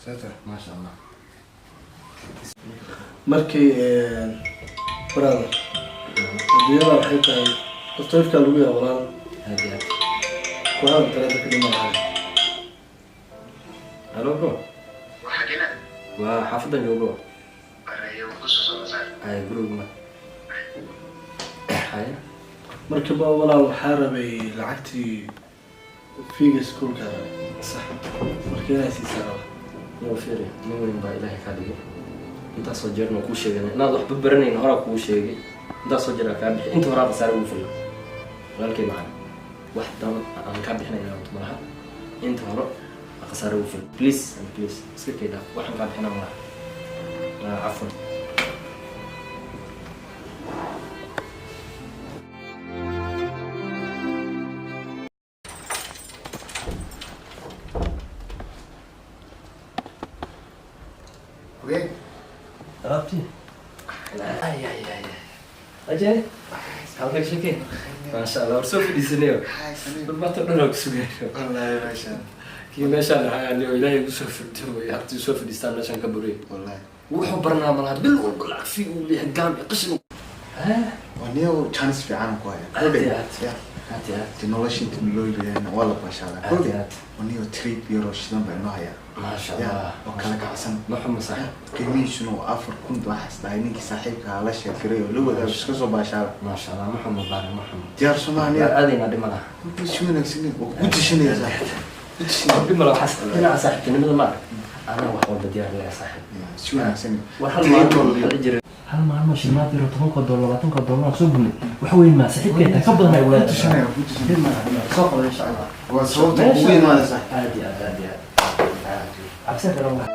Sata. Maasha Allah. Markii brother, adduunyada waxay tahay horta ifkaa lagu yaha walaal. Aad iyo aad. Ku hadal taleefanka dhinaca. Halo bro. Waa xaafadan joogo. Ay guriga ma. Haya. Marka ba walaal, waxaa rabay lacagtii fee-ga iskuulka rabay. Sax. Marka inaa siisaa raba. Yow fiiri, nin weyn baa Ilaahay kaa dhigay. Intaasoo jeerna kuu sheeganay inaad waxba baranayn, horaa kuu sheegay. Intaasoo jeer aa kaa bixi, inta horaa khasaare ugu filan. Walaalkay macana, wax dan aan kaa bixinayna wato malaha. Inta hore aa khasaare ugu filan. Please and please, iska kay dhaaf, waxaan kaa bixinaa malaha. Cafwan. Okay. Alaabtii. Ay ay ay. Ajay. Halka sheekay. Maasha Allah, war soo fadhiisanayo. Dhulbaata dhan oo ku sugayo. Wallahi meeshaan. Kii meeshaan ahaa anigo Ilaahay igu soo firtay, hartii soo fadhiistaan meeshaan ka buriyay. Wallahi. Wuxuu barnaa malaha, bil walba lacag fee uu leeyahay, gaam iyo qashin. Waa niyow chance fiican ku haya. Aad iyo aad. Ya. Aad iyo aad. Dee nolosha inta loo yidhaahdo waa la baashaadaa. Aad iyo aad. Waa niyow trip yaroo shidan baa inoo hayaa. Maasha Ya, Allah. oo kala kacsan. Ma xumo saaxiib. Qiimihiisuna waa 4000 baa xasdahay ninkii saaxiibka ahaa la sheekiray oo la wadaago iska soo baashaala. Maasha Allah, ma xumo baare, ma xumo. Diyaar Soomaaliya. Waa aadaynaa, dhib malaha. Si wanaagsan waa ku tishanaya saaxiib. Ku tishanaya. Dhib malaha, waxaas dhinaca saaxiibtinimada ma arag. Anaa wax walba diyaar leeyahay saaxiib. Ya, si wanaagsan. War hal Trip maalin oo waxaa jiray hal maalmo shilmaad yaro $10, $20 soo gudnay. Wax weyn maa saaxiibkay tahay, ka badan ay Ku wadaad. tishanaya, ku tishanaya. Dhib malaha, dhib malaha. Soo qabo insha Allah. Waa sababta kugu imaada saaxiib. Aad iyo aad, aad iyo aad. Aad. Cabsan karo malaha.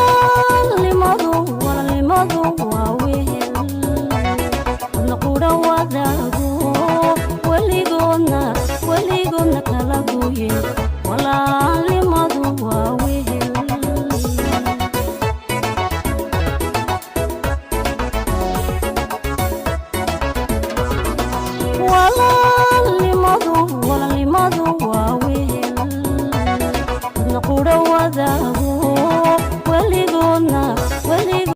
Walaalnimadu, walaalnimadu waa wehel la qura wadaago, weligoodna, weligoodna kala gooye. Walaalnimadu waa wehel. Walaalnimadu, walaalnimadu waa wehel la qura wadaago, weligoodna, weligood.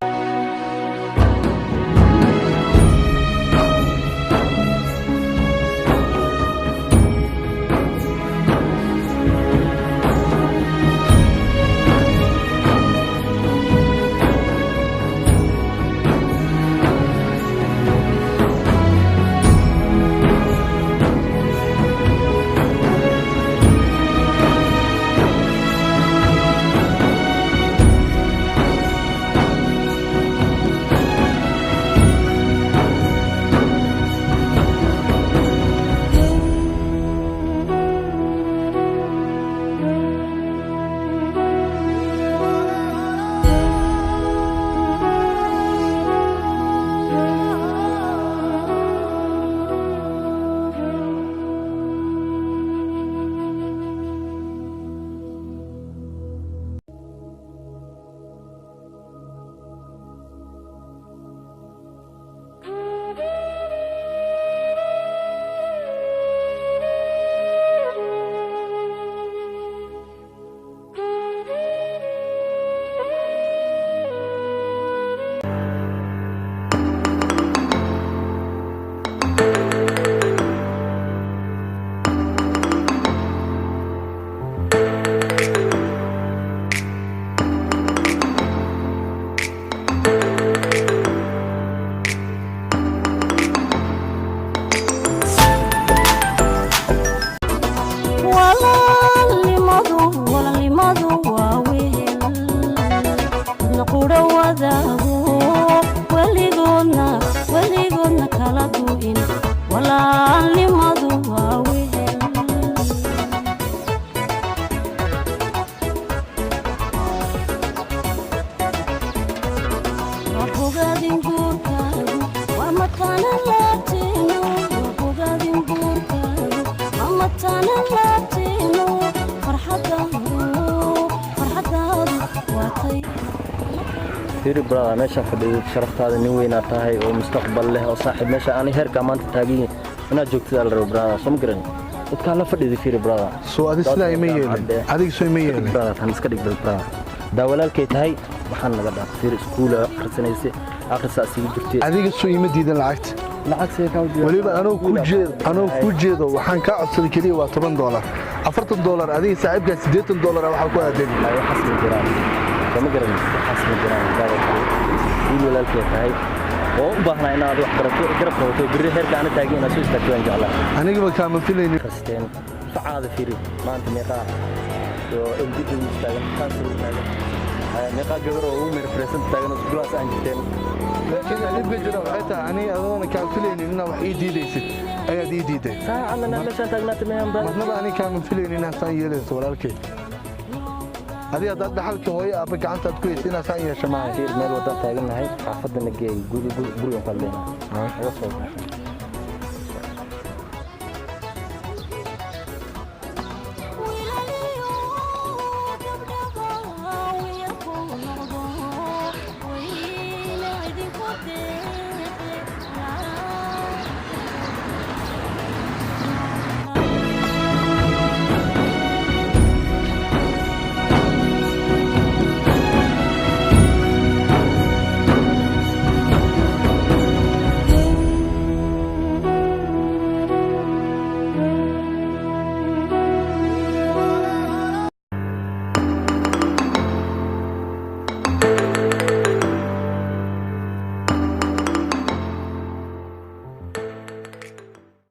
Walaalnimadu waa wehel. Waa bogaadin guurkaagu, waa mataana laabteenu. Waa bogaadin guurkaagu, waa mataana laabteenu. Farxadaadu, farxadaadu waa tay. Fiiri brother, meeshaan fadhiyo sharaftaada, nin weynaa tahay oo mustaqbal leh oo saaxiib. Meesha aanay heerkaa maanta taagan yihin inaad joogtid la rabo, brother, soo ma garan? Dadkaa la fadhida, fiiri brother. Soo adi sidaa ima yeelin, adiga soo ima yeelin. Brother, tan iska dhig brother. Daa walaalkay tahay, waxaan naga dhaaf. Fiiri, iskuula akhrisanaysay, akhrisaa isigu jirtay. Adiga soo ima diidan lacagta. Lacag see kaa diidan? Weliba anoo kuu jeedo waxaan kaa codsaday keliya waa $10, $40. Adiga saaxiibkaa $80 waxaa ku aadan. Waxaas ma jiraan, soo ma garan? Waxaas ma jiraan. Wiil walaalkay tahay oo u baahnaa inaad wax barato, garab qabato, berri heerka ana taagan inaad soo istaagto waan jeclaa. Anigaba kaama filaynin. Kristeen facaada, fiiri maanta meeqaa oo LD u taagan, kansar u taagan, meeqaa gabar oo ugu meerfareysan taagan oo isgulaas aan jirteen. Laakiin dhibka jira waxay tahay, aniga adoona kaa filaynin inaad wax ii diidaysid ayaad ii diiday. Saacadna meeshaan taagnaata mehan baa. Marnaba aniga kaama filaynin inaad saan yeelayso, walaalkay. Adiga haddaad dhaxalka hooyo aabba gacantaad ku haysa inaad saan yeesho maaha. Fiir, meel wadaan taagannahay, xaafadana geey, gurigan ku hadlaynaa, naga soo baxay.